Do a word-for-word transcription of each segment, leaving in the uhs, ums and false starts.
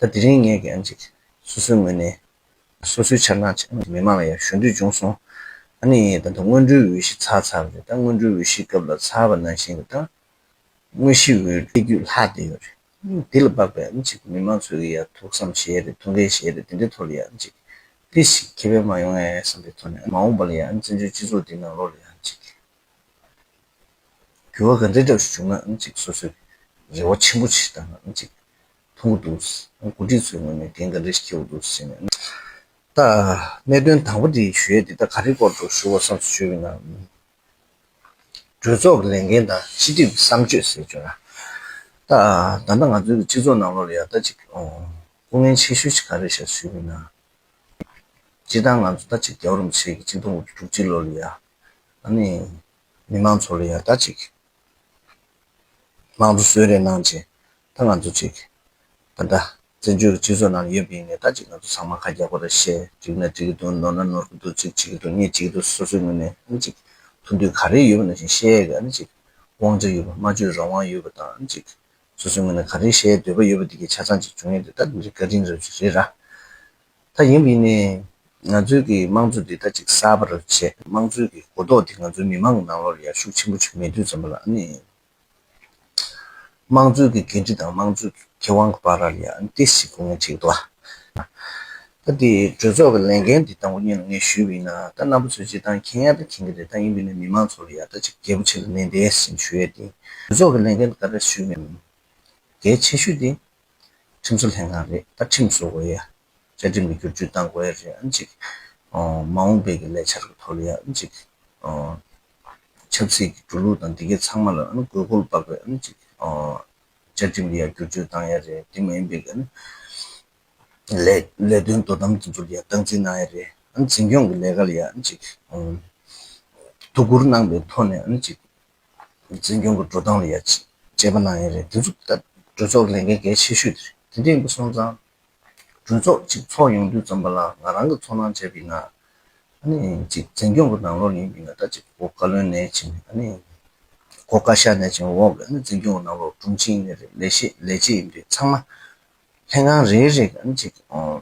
ད་དེ་རིང་ངས་ཀྱང་ཅིག་སོ་སོའི་ངོས་ནས་སོ་སོའི་འཆར་སྣང་ཅིག་མི་མང་ལ་ཡང་ཞུ་འདོད་བྱུང་སོང་། ཨ་ནི་ད་ལྟ་སྔོན་འགྲོའི་འོས་གཞི་ཚར་ཚར་བ་རེད། ད་སྔོན་འགྲོའི་འོས་གཞིའི་སྐབས་ལ་ཚར་བ་ནང་བཞིན་གྱི་ད་དངོས་གཞིའི་འོས་སྤེལ་རྒྱུ་ལྷག་བསྡད་ཡོད་རེད། དེ་ལ་དཔག་པའི་ཨ་ནི་ཅིག་མི་མང་ཚོས་ཀྱི་ཡང་ཐུགས་བསམ་བཞེས་རེད། ཐུགས་འགན་བཞེས་རེད། དེ་འདྲའི་ཐོག་ལ་ཡང་ཅིག་དེ་ཞིག་ཁེ་ཕན་མ་ཡོང་ངས་བསམ་པའི་ཐོག་ནས་མ་འོངས་པ་ལ་ཡང་བཙན་བྱོལ་སྤྱི་ཚོགས་འདི་ནང་ལོགས་ལ་ཡང་ཅིག་འགྱུར་བ་ག་འདྲའི་འདྲ་ཞིག་བྱུང་ན་ཨ་ནི་ཅིག་སོ་སོའི་རེ་བ་ཆེན་པོ་ཞིག་དང་ཨ་ནི་ཅིག་མཐོང་གི་འདུག་འགོ་ཁྲིད་ཚོའི་ངོས་ནས་འགན་ག་འདྲ་ཞིག་འཁྱེར་དགོས་འདུག་ཟེར་ནས། ད་གནད་དོན་དང་པོ་དེ་ཞུ་ཡས་དེ་ད་ག་རེ་སྐོར་དུ་ཞུ་བ་བསམ་ཞུས་པ་ཡིན་ན། གྲོས་ཚོགས་ཀྱི་ལས་འགན་དང་སྤྱི་འཐུས་ཀྱི་བསམ་སྤྱོད་ཟེར་བྱུང་ན། ད་ད་ལྟ་ང་ཚོའི་སྤྱི་ཚོགས་ནང་ལོགས་ལ་ཡང་ད་ཅིག་སྐུ་ངལ་ཆེ་ཤོས་ཤིག་ག་རེ་ཤག་ཞུས་པ་ཡིན་ན། སྤྱིར་བཏང་ང་ཚོ་ད་ཅིག་རྒྱལ་བ་རིན་པོ་ཆེ་གི་ཆིག་སྟོང་དགུ་བརྒྱ་དྲུག་ཅུ་ལོ་ལ་ཡ། ཨ་ནི་མི་མང་ཚོ་ལ་ཡ་ད་ཅིག་དམངས་གཙོ་གསོལ་རས་གནང་རྗེས་ད་ང་ཚོ་ཅིག་ད་ལྟ་བཙན་བྱོལ་གྱི་སྤྱི་ཚོགས་ནང་ཡོད་པ་ཡིན་ནའི་ད་ཅིག་ང་ཚོ་ཚང་མ་ཁ་རྒྱག་པ་རེད། བཤད་འགྲིག་ན་འགྲིག་གི་འདུག་ནོར་ན་ནོར་གི་འདུག་ཅིག་བྱེད་ཀྱི་འདུག་གཉིས་བྱེད་ཀྱི་འདུག་སོ་སོའི་ངོས་ནས་ཨ་ནི་ཅིག་ཐུགས་འདོད་ག་རེ་ཡོད་པ་ནང་བཞིན་བཤད་ཡས་ཀྱི་ཨ་ནི་ཅིག་དབང་ཆ་ཡོད་པ། སྨྲ་བརྗོད་རང་དབང་ཡོད་པ་དང་ཨ་ནི་ཅིག་སོ་སོའི་ངོས་ནས་ག་རེ་བཤད་འདོད་པ་ཡོད་པ་དེ་གའི་ཆ་ཚང་ཅིག་བྱུང་ཡས་དེ་ད་འདི་བཀའ་དྲིན་རབ་ཅིག་རེད་ར། ད་ཡིན་པ་ཡིན་ནའི་ང་ཚོའི་གི་དམངས་གཙོ་འདི་ད་ཅིག་གསར་པ་རུ་བྱས། དམངས་གཙོའི་གི་གོ་རྟོགས་འདི་ང་ཚོའི་མི་མང་གི་ནང་ལོགས་ལ་ཡ་ཤུགས་ཆེན་པོ་ཅིག་མེད་དུས་ཙམ་པ་ལ་ཨ་ནི། དམངས་གཙོའི་གི་འགན་འཁྲི་དང་དམངས་གཙོའི་གི་ཁེ་དབང་གི་བར་ལ་ཡ་ཨ་ནི་ཏོག་ཙམ་སྐུ་ངལ་འཕྲད་ཀྱི་འདུག་ད་དེ་གྲོས་ཚོགས་ཀྱི་ལས་འགན་འདི་དང་པོ་ཉིད་ལ་ངས་ཞུས་པ་ཡིན་ན་ད་རྣམ་པ་ཚོས་སྤྱིར་བཏང་མཁྱེན་ཡ་ད་མཁྱེན་གྱི་རེད། ད་ཡིན་པ་ཡིན་ནའི་མི་མང་ཚོ་ལ་ཡ་ད་ཅིག་གལ་པོ་ཆེ་ལ་གནས་བསྡད་ཟིན་ཞུ་ཡས་དེ། གྲོས་ཚོགས་ཀྱི་ལས་འགན་འདི་ག་རེ་ཞུས་མིན། གལ་ཆེ་ཤོས་དེ་ཁྲིམས་བཟོ་ལྷན་ཁང་རེད། ད་ཁྲིམས་བཟོ་དགོས་ཡ། བཅའ་ཁྲིམས་ལ་བསྒྱུར་བཅོས་གཏང་དགོས་ཡ་རེད། ཨ་ནི་ཅིག་ཨོ་མ་འོངས་པའི་གི་ལས་འཆར་གྱི་ཐོག་ལ་ཡ་ཨ་ནི་ཅིག་ཨོ་ཆབ་སྲིད་ཀྱི་འགྲོ་ལུགས་དང་དེ་གའི་ཚང་མ་ལ་ཨ་ནི་དགོས་མཁོ་ལ་དཔག་པའི་ཨ་ནི་ཅིག་ཨོ་བཅའ་ཁྲིམས་ལ་ཡ་བསྒྱུར་བཅོས་གཏང་ཡ་རེད། དེ་མ་ཡིན་པའི་གི་ཨ་ནི་ལས་ལས་དོན་དོ་དམ་དེ་ཚོ་ལ་ཡ་སྟངས་འཛིན་གནང་ཡ་རེད། ཨ་ནི་འཛིན་སྐྱོང་གི་ལས་ཀ་ལ་ཡ་ཨ་ནི་ཅིག་ཨོ་ཐུགས་ཁུར་གནང་པའི་ཐོག་ནས་ཨ་ནི་ཅིག་འཛིན་སྐྱོང་གི་འགྲོ་སྟངས་ལ་ཡ་ཅིག་དཔྱད་པ་གནང་ཡ་རེད། དེ་ཚོ་ད་གྲོས་ཚོགས་ལས་འགན་གལ་ཆེ་ཤོས་དེ་རེད། དེ་འདྲ་ཡིན་པ་སོང་ཙང་གྲོས་ཚོགས་ཅིག་ཚོགས་ཡོང་དུས་ཙམ་པ་ལ་ང་རང་གི་ཚོར་སྣང་བྱས་པ་ཡིན་ན། ཨ་ནི་ཅིག་འཛིན་སྐྱོང་གི་ནང་ལོགས་ཡིན་པ་ཡིན་ན་ད་ཅིག་གོ་བཀའ་བློན་ནས་བྱས་ནས་ཨ་ནི་གོ་བཀའ་ཤག་ནས་བྱས་འོག་གི་ཨ་ནི་འཛིན་སྐྱོང་གི་ནང་ལོགས་དྲུང་ཆེ་ཡིན་པ་རེད། ལས་བྱེད་ལས་བྱེད་ཡིན་པ་རེད། ཚང་མ་ལྷན་ཁང་རེ་རེ་གི་ཨ་ནི་ཅིག་ཨོ།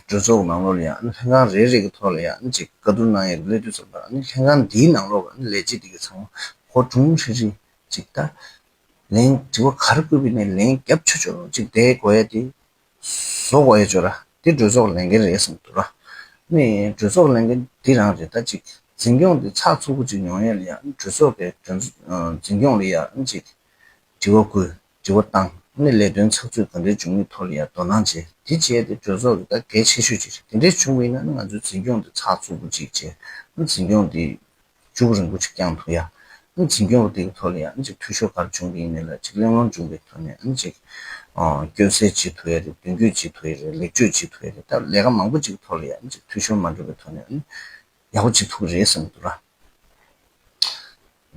གྲོས་ཚོགས་ནང་ལོགས་ལ་ཡང་ལྷན་ཁང་རེ་རེ་གི་ཐོག་ལ་ཡང་ཅིག་བཀའ་བསྡུར་གནང་ཡས་སླེབས་དུས་ཙམ་པ་ལྷན་ཁང་འདིའི་ནང་ལོགས་ལ་ལས་བྱེད་འདི་གི་ཚང་མ་གོ་གྲུང་ཧྲི་ཧྲི་ཅིག་ད་ལན་དྲི་བ་ག་རེ་བཀོད་པ་ཡིན་ནའི་ལན་རྒྱབ་ཆོག་ཆོག་ཅིག་བསྡད་དགོས་ཡ་དེ་བཟོ་དགོས་ཡ་ཅོ་ར་དེ་གྲོས་ཚོགས་ལས་འགན་རེད་བསམ་འདུག་ར། ནི་གྲོས་ཚོགས་ལས་འགན་འདི་རང་རེད། ད་ཅིག་འཛིན་སྐྱོང་འདི་ཚགས་ཚུད་པོ་ཅིག་ཡོང་ཡས་ལ་ཡང་གྲོས་ཚོགས་ཀྱི་འཛིན་སྐྱོང་ལ་ཡང་ཅིག་དྲི་བ་བཀོད། དྲི་བ་བཏང་། ཨ་ནི་ལས་དོན་ཚགས་ཚུད་ག་འདྲས་བྱུང་མིན་ཐོག་ལ་ཡང་དོ་སྣང་བྱེད། དེ་བྱས་ཏེ་གྲོས་ཚོགས་ཀྱི་ད་གལ་ཆེ་ཤོས་ཅིག་རེད། དེ་འདྲས་བྱུང་བ་ཡིན་ན་ཨ་ནི་ང་ཚོའི་འཛིན་སྐྱོང་དེ་ཚགས་ཚུད་པོ་ཅིག་བྱས། ཨ་ནི་འཛིན་སྐྱོང་དེ་མཇུག་རིང་པོ་ཅིག་བསྐྱང་ཐུབ་ཡ། ཨ་ནི་འཛིན་སྐྱོང་དེ་གི་ཐོག་ལ་ཡང་ཨ་ནི་ཅིག་འཐུས་ཤོར་ག་རེ་བྱུང་གི་ཡིན་ནའི་ལ་ཅིག་གླེང་སློང་བྱུང་བའི་ཐོག་ནས་ཨ་ནི་ཅིག་སྐྱོན་སེལ་བྱེད་ཐུབ་ཡ་རེད། མདུན་སྐྱོད་བྱེད་ཐུབ་ཡ་རེད། ལེགས་བཅོས་བྱེད་ཐུབ་ཡ་རེད། ད་ལས་ཀ་མང་པོ་ཅིག་གི་ཐོག་ལ་ཡང་ཨ་ནི་ཅིག་འཐུས་ཤོར་མ་འགྲོ་བའི་ཐོག་ནས་ཨ་ནི་ཡག་པོ་བྱེད་ཐུབ་ཀྱི་རེད་བསམ་འདུག་ར།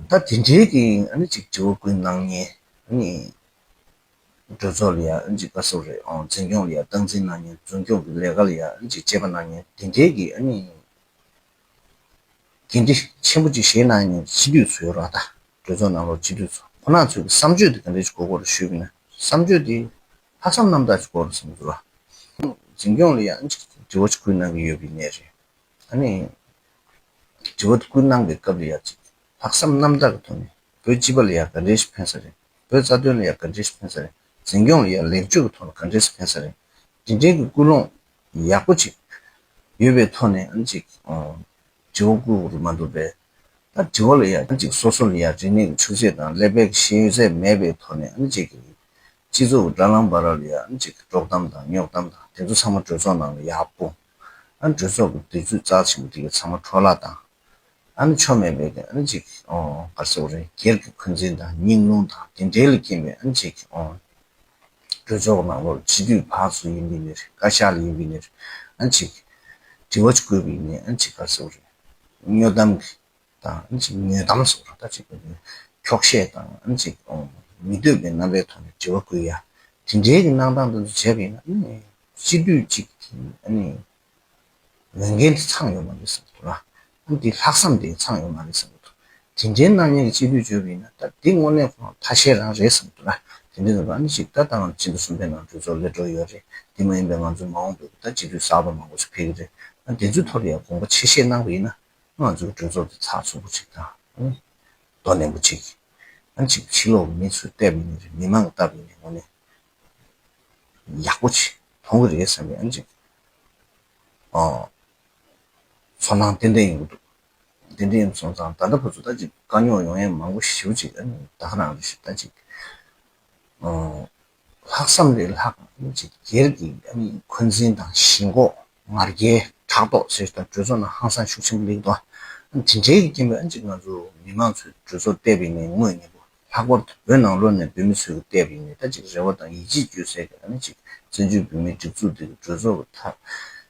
ད་དེ་འདྲའི་གི་ཨ་ནི་ཅིག་དྲི་བ་ཀུན་གནང་མཁན་ཨ་ནི་གྲོས་ཚོགས་ལ་ཡ་ཨ་ནི་ཅིག་ག་ཟེར་རེད། ཨོ་འཛིན་སྐྱོང་ལ་ཡ་སྟངས་འཛིན་གནང་མཁན། འཛིན་སྐྱོང་གི་ལས་ཀ་ལ་ཡ་ཨ་ནི་ཅིག་དཔྱད་པ་གནང་མཁན་དེ་འདྲའི་གི་ཨ་ནི་འགན་འཁྲི་ཆེན་པོ་ཅིག་བཞེས་གནང་མཁན་སྤྱི་འཐུས་ཚོ་ཡོད་ར། ད་གྲོས་ཚོགས་ནང་ལོགས་སྤྱི་འཐུས་ཚོ་ཁོ་རང་ཚོའི་གི་བསམ་སྤྱོད་དེ་ག་འདྲ་ཞིག་དགོས་སྐོར་ཞུས་པ་ཡིན་ན་བསམ་སྤྱོད་དེ་ལྷག་བསམ་རྣམ་དག་ཅིག་དགོས་རེད་བསམ་འདུག་ར། འཛིན་སྐྱོང་ལ་ཡ་ཨ་ནི་ཅིག་དྲི་བ་ཅིག་ཀུན་གནང་གི་ཡོད་པ་ཡིན་ནའི་རེད། ཨ་ནི། དྲི་བ་ཀུན་གནང་གི་སྐབས་ལ་ཡ་ཅིག་ལྷག་བསམ་རྣམ་དག་གི་ཐོག་ནས་བོད་སྤྱི་པ་ལ་ཡ་ག་འདྲས་ཤིག་ཕན་ས་རེད། བོད་རྩ་དོན་ལ་ཡ་ག་འདྲས་ཤིག་ཕན་ས་རེད། འཛིན་སྐྱོང་ལ་ཡ་ལེགས་བཅོས་ཀྱི་ཐོག་ལ་ག་འདྲས་ཤིག་ཕན་ས་རེད། དེ་འདྲའི་གི་ཀུན་སློང་ཡག་པོ་ཅིག་ཡོད་པའི་ཐོག་ནས་ཨ་ནི་ཅིག་དྲི་བ་བཀོད་དགོས་རེད་མ་གཏོགས་པས། ད་དྲི་བ་ལ་ཡ་ཅིག་སོ་སོ་ལ་ཡ་རིག་གནས་ཀྱི་ཆུ་ཚད་དང་ཀླད་པའི་ཤེས་ཡོན་ཚད་མེད་པའི་ཐོག་ནས་ཨ་ནི་ཅིག་སྤྱི་ཚོགས་ཀྱི་དྲ་ལམ་བར་ལ་ཡ་ཨ་ནི་ཅིག་དཀྲོག་གཏམ་དང་རྙོག་གཏམ་དང་དེ་ཚོ་ཚང་མ་གྲོས་ཚོགས་ནང་ལ་ཡ་སྤུངས། ཨ་ནི་གྲོས་ཚོགས་ཀྱི་དུས་ཚོད་རྩ་ཆེན་པོ་དེ་ག་ཚང་མ་འཕྲོ་བརླག་དང་། ཨ་ནི་ཆོ་མེད་པའི་ཨ་ནི་ཅིག་ཨོ་ག་རེ་ཟེར་དགོས་རེད། སྒེར་གྱི་འཁོན་འཛིན་དང་སྙིང་རླུང་དང་དེ་འདྲའི་ལ་རྐྱེན་པས་ཨ་ནི་ཅིག་ཨོ་གྲོས་ཚོགས་ནང་ལོགས་སྤྱི་འཐུས་ཕར་ཚུར་ཡིན་པའི་ནི་རེད། བཀའ་ཤག་ལ་ཡིན་པའི་ནི་རེད། ཨ་ནི་ཅིག་དྲི་བ་ཅིག་བཀོད་པའི་ནི་ཨ་ནི་ཅིག་ག་རེ་ཟེར་དགོས་རེད། སྨྱོ་གཏམ་གྱི་དང་ཨ་ནི་ཅིག་ཉོས་གཏམ་ཟེར་བ་ད་ཅིག་འཁྱོག་བཤད་དང་ཨ་ནི་ཅིག་ཨོ་མི་འདོད་པའི་རྣམ་པའི་ཐོག་ནས་དྲི་བ་བཀོད་ཡ་དེ་འདྲའི་གི་གནང་སྟངས་དེ་ཚོ་བྱས་པ་ཡིན་ན་ཨ་ནི་སྤྱི་འཐུས་ཅིག་གི་ཨ་ནི། འོས་འགན་དེ་ཚང་ཡོད་མ་རེད་བསམ་གྱི་འདུག་ལ། ཨ་ནི་དེ་ལྷག་བསམ་དེ་ཚང་ཡོད་མ་རེད་བསམ་གྱི་འདུག་དེ་འདྲའི་གནང་མཁན་གྱི་སྤྱི་འཐུས་བརྗོད་པ་ཡིན་ན་ད་དེ་དངོས་གནས་ཁོ་རང་ཐ་ཤལ་རང་རེད་བསམ་གྱི་འདུག་ལ། དེ་འདྲ་ནང་ཨ་ནི་ཅིག་ད་ལྟ་ང་ཕྱི་ཟླ་གསུམ་པའི་ནང་གྲོས་ཚོགས་སླེབས་འགྲོ་ཡོད་རེད། དེ་མ་ཡིན་པའི་ང་ཚོ་མ་འོངས་པའི་ད་སྤྱི་འཐུས་གསར་པ་མང་པོ་ཞིག་ཕེབས་ཀྱི་རེད། ཨ་དེ་ཚོའི་ཐོག་ལ་ཡང་དགོངས་པ་ཆེ་བཞེས་གནང་བ་ཡིན་ན། ང་ཚོའི་གྲོས་ཚོགས་དེ་ཚགས་ཚུད་པོ་ཅིག་དང་། ཨ་ནི་མདོག་ནག་པོ་ཅིག་ཨ་ནི་ཅིག་ཕྱི་ལོགས་ཀྱི་མི་ཚོས་བལྟས་པ་ཡིན་ན་རེད། མི་མང་གིས་བལྟས་པ་ཡིན་ན་དངོས་གནས་ཡག་པོ་ཅིག་མཐོང་གི་རེད་བསམ་པའི་ཨ་ནི་ཅིག་ཨོ། ཚོར་སྣང་ཏན་ཏན་ཡོང་གི་འདུག་དེ་འདྲ་ཡིན་སོང་ཙང་ད་ལྟ་བར་དུ་ད་ཅིག་དཀའ་རྙོག་ཡོང་ཡས་མང་པོ་ཞེ་པོ་ཅིག་ཨ་ནི་ད་ག་རང་རེད་ཤག་ད་ཅིག་ཨོ། ལྷག་བསམ་ལས་ལྷག་ཅིག་སྒེར་གྱི་ཨ་ནི་འཁོན་འཛིན་དང་ཞེན་ཁོག་ང་རྒྱལ་ཕྲག་དོག་ཟེར་ཞིག་དང་གྲོས་ཚོགས་ནང་ཧང་སང་ཤུགས་ཆེན་པོ་སླེབས་འདུག་དེ་འདྲའི་གི་རྐྱེན་པས་ཨ་ནི་ཅིག་ང་ཚོ་མི་མང་ཚོས་གྲོས་ཚོགས་བལྟས་པ་ཡིན་ནའི་དངོས་གནས་པོ་ལྷག་པར་དུ་བོད་ནང་ལོགས་ནས་བོད་མི་ཚོས་བལྟས་པ་ཡིན་ནའི་ད་ཅིག་རེ་བ་དང་ཡིད་ཆེས་བཅོལ་སའི་གི་ཨ་ནི་ཅིག་བཙན་བྱོལ་བོད་མིའི་སྒྲིག་འཛུགས་འདི་གི་གྲོས་ཚོགས་ཀྱི་ཐ་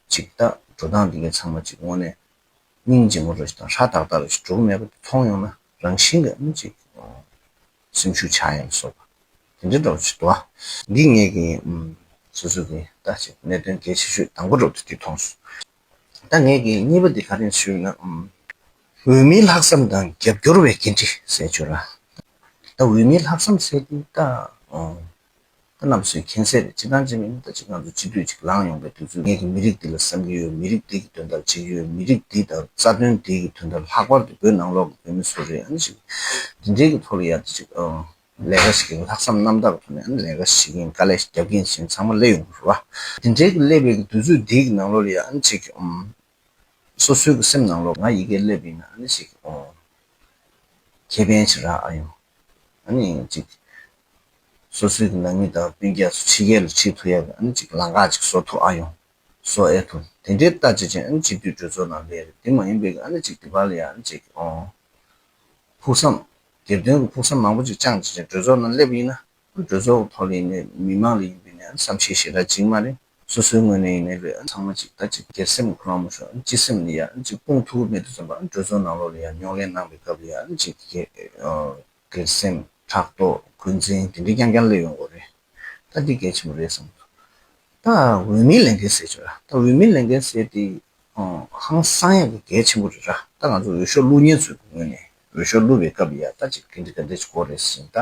ཅིག་ད་འགྲོ་སྟངས་འདི་གའི་ཚང་མ་ཅིག་དངོས་གནས་སྙིང་རྗེ་མོ་རེ་ཞིག་དང་ཧྲ་ཏག་ཏག་རེ་ཞིག་འགྲོ་གི་མེད་པ་དེ་མཐོང་ཡོང་ན་རང་བཞིན་གྱིས་ཨ་ནི་ཅིག་སེམས་ཤུགས་ཆག་ཡ་ལ་སོགས་པ་དེ་འདྲ་འདྲ་བོ་ཞིག་འདུག་ཨ། འདི་ངས་ཀྱི་ཨམ་སོ་སོ་གི་ད་ཅིག་གནད་དོན་གལ་ཆེ་ཤོས་དང་པོ་འདྲ་བོ་དེ་འདི་མཐོང་སོང་། ད་ངས་ཀྱི་གཉིས་པ་འདི་ག་རེ་ཞུས་ན་ཨམ་འོས་མིའི་ལྷག་བསམ་དང་རྒྱབ་སྐྱོར་བའི་འགན་འཁྲི་ཟེར་བརྗོད་ར། ད་འོས་མིའི་ལྷག་བསམ་ཟེར་དེ་ད་ཨམ། ད་རྣམ་ཚོས་མཁྱེན་གསལ་རེད། སྤྱིར་བཏང་བྱས་པ་ཡིན་ན་ད་ཅིག་ང་ཚོ་སྤྱི་འཐུས་ཅིག་ལངས་ཡོང་པའི་དུས་ཚོད་ངེད་ཀྱི་མི་རིགས་འདི་ལ་བསམ་གྱི་ཡོད། མི་རིགས་འདི་གི་དོན་དག་བྱེད་ཀྱི་ཡོད། མི་རིགས་འདི་དང་རྩ་དོན་འདི་གི་དོན་དག་ལྷག་པར་དུ་བོད་ནང་ལོགས་ཀྱི་བོད་མི་ཚོ་རེད། ཨ་ནི་ཅིག་འདི་འདྲའི་གི་ཐོག་ལ་ཡ་ད་ཅིག་ཨ་ལས་ཀ་ཞིག་ལྷག་བསམ་རྣམ་དག་གི་ཐོག་ནས་ཨ་ནི་ལས་ཀ་བྱེད་མཁན་དཀའ་ལས་རྒྱབ་མཁན་ཞིག་ཚང་མ་སླེབས་ཡོང་གི་རེད་བ། འདི་འདྲའི་གི་སླེབས་པའི་གི་དུས་ཚོད་འདི་གི་ནང་ལོགས་ལ་ཡ་ཨ་ནི་ཅིག་ཨམ། སོ་སོའི་གི་སེམས་ནང་ལོགས་ང་ཡི་གེ་སླེབས་ཡིན་ན་ཨ་ནི་ཅིག་ཨོ། ཁེ་ཕན་ཅིག་རག་ཨ་ཡོང་། ཨ་ནི་ཅིག་སོ་སོའི་གི་ནང་མི་དང་སྤུན་ཀྱག་ཚོ་ཕྱི་རྒྱལ་ལ་ཁྲིད་ཐུབ་ཡ་གི་ཨ་ནི་ཅིག་ལམ་ཁ་ཅིག་བཟོ་ཐུབ་ཨ་ཡོང་། བཟོ་ཨེ་ཐུབ། དེ་འདྲའི་ལྟ་བྱེད་ཅན་ཨ་ནི་སྤྱི་འཐུས་གྲོས་ཚོགས་ནང་སླེབས་རེད། དེ་མ་ཡིན་པའི་གི་ཨ་ནི་ཅིག་དེ་བར་ལ་ཡ་ཨ་ནི་ཅིག་ཨོ། ཕུགས་བསམ། སྒེར་དོན་གྱི་ཕུགས་བསམ་མང་པོ་ཅིག་བཅངས་བྱས་བྱས་གྲོས་ཚོགས་ནང་སླེབས་པ་ཡིན་ན། གྲོས་ཚོགས་ཀྱི་ཐོག་ལ་ཡིན་ནའི་མི་མང་ལ་ཡིན་པ་ཡིན་ནའི་བསམ་ཤེས་ཞེ་དྲག་བྱེད་ཀྱི་མ་རེད། སོ་སོའི་ངོས་ནས་ཡིན་ནའི་ལོས་ཚང་མ་ཅིག་ད་ཅིག་སྒེར་སེམས་ཁོ་རང་མ་ཤོར་སྤྱི་སེམས་ལ་ཡ་ཅིག་དཔུང་མཐུག་པོ་མེད་དུས་ཙམ་པ་གྲོས་ཚོགས་ནང་ལོགས་ལ་ཡ་རྙོག་གླེང་གནང་བའི་སྐབས་ལ་ཡ་ཅིག་སྒེར་སེམས་ཕྲག་དོག་འཁོན་འཛིན་དེ་འདྲ་རྐྱང་རྐྱང་སླེབས་ཡོང་གི་རེད། ད་འདི་གལ་ཆེན་པོ་རེད་བསམ་གྱི་འདུག་ད་འོས་མིའི་ལས་འགན་ཟེར་ཆོག་ལ། ད་འོས་མིའི་ལས་འགན་ཟེར་དེ་ཧང་སང་ཡག་གི་གལ་ཆེན་པོ་རེད་ར། ད་ང་ཚོ་འོས་ཤོག་བླུག་མཁན་ཚོའི་ངོས་ནས་འོས་ཤོག་བླུག་པའི་སྐབས་ལ་ཡ་ད་ཅིག་ག་འདྲ་ག་འདྲ་ཅིག་དགོས་རེད་ཟེར་ད།